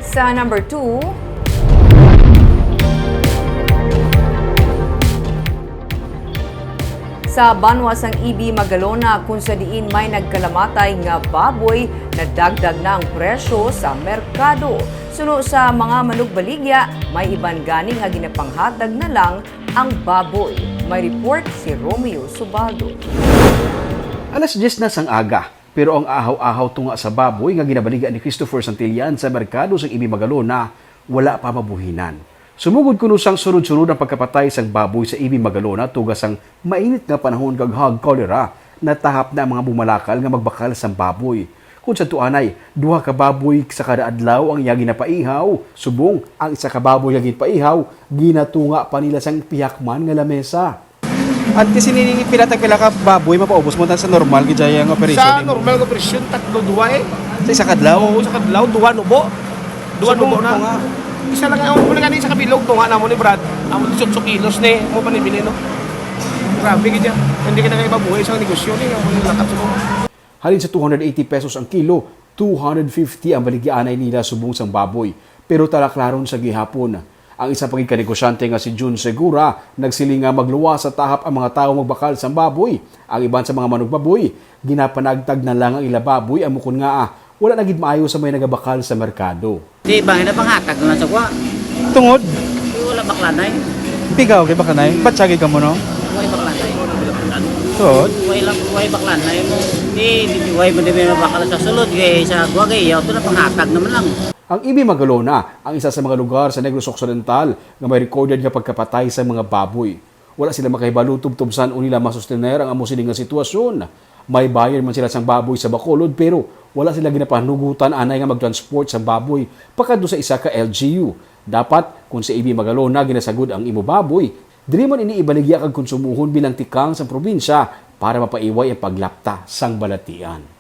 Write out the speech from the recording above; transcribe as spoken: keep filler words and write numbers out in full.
Sa number two, sa banwa sang Ibi, Magalona, kung sa diin may nagkalamatay nga baboy, nadagdag na ang presyo sa merkado. Suno sa mga manugbaligya, may iban gani nga ginapanghatag na lang ang baboy. May report si Romeo Subaldo. Alas diyes na sang aga, pero ang ahaw-ahaw tunga sa baboy nga ginabaligya ni Christopher Santillan sa merkado sang Ibi, Magalona wala pa mabuhinan. Sumugod kuno sang sunod-sunod ang pagkapatay sang baboy sa Ibi, Magalona tuga sang mainit nga panahon kag hog cholera, natahap na ang mga bumalakal nga magbakal sang baboy. Kung sa tuanay, duha ka baboy sa kada adlaw ang iya ginapaihaw, subong ang isa ka baboy nga ginpaihaw, ginatunga pa nila sang pihakman nga lamesa. Antes ini, pila tag pila ka baboy mapaubos mo sa normal gid ang operation? Sa nimo? Normal nga operation, tatlo, duha eh. Sa isa ka adlaw? Oo, sa kadlaw, duha nubo. Duha nubo na. Isa lang ang muli gani sa kabilog, tunga namo ni Brad. Amo ni Chotso Kilos ni, mo pa ni Bilino. Grabe gid yan. Hindi ka na kayo mabuhay sa negosyo ni, ang muli lakat sa mga. Halin sa two hundred eighty pesos ang kilo, two hundred fifty ang baligyaanay nila subong sang baboy. Pero talaklaron sa gihapon. Ang isa pa gid ka negosyante nga si Jun Segura nagsiling nga magluwas sa tahap ang mga tawo magbakal sang baboy. Ang iban sa mga manugbaboy, ginapanagtag na lang ang ila baboy, amo kon ngaa wala na gid maayo sa may nagabakal sa merkado. Di ba, napanghatag na sa kuha. Tungod? Di wala baklanay. Pigaw kay baklanay. Batsagi ka mo, no? Way baklanay. Tungod? Way lang, way baklanay mo. Di, di, way mo di may mabakal sa sulod. Kay sa kuha kay yaw, ito na panghatag naman lang. Ang Ibi Magalona ang isa sa mga lugar sa Negros Occidental nga may recorded nga pagkapatay sa mga baboy. Wala sila makahibalo tubtob san-o nila masustener ang amo sini nga sitwasyon. May bayad man sila sang baboy sa Bacolod, pero wala sila ginapanugutan anay nga magtransport sang baboy pakadto sa isa ka L G U. Dapat, kung sa Ibi Magalona ginasagod ang imo baboy, diri man ini ibaligya kag konsumohon bilang tikang sang probinsya para mapaiway ang paglapta sang balatian.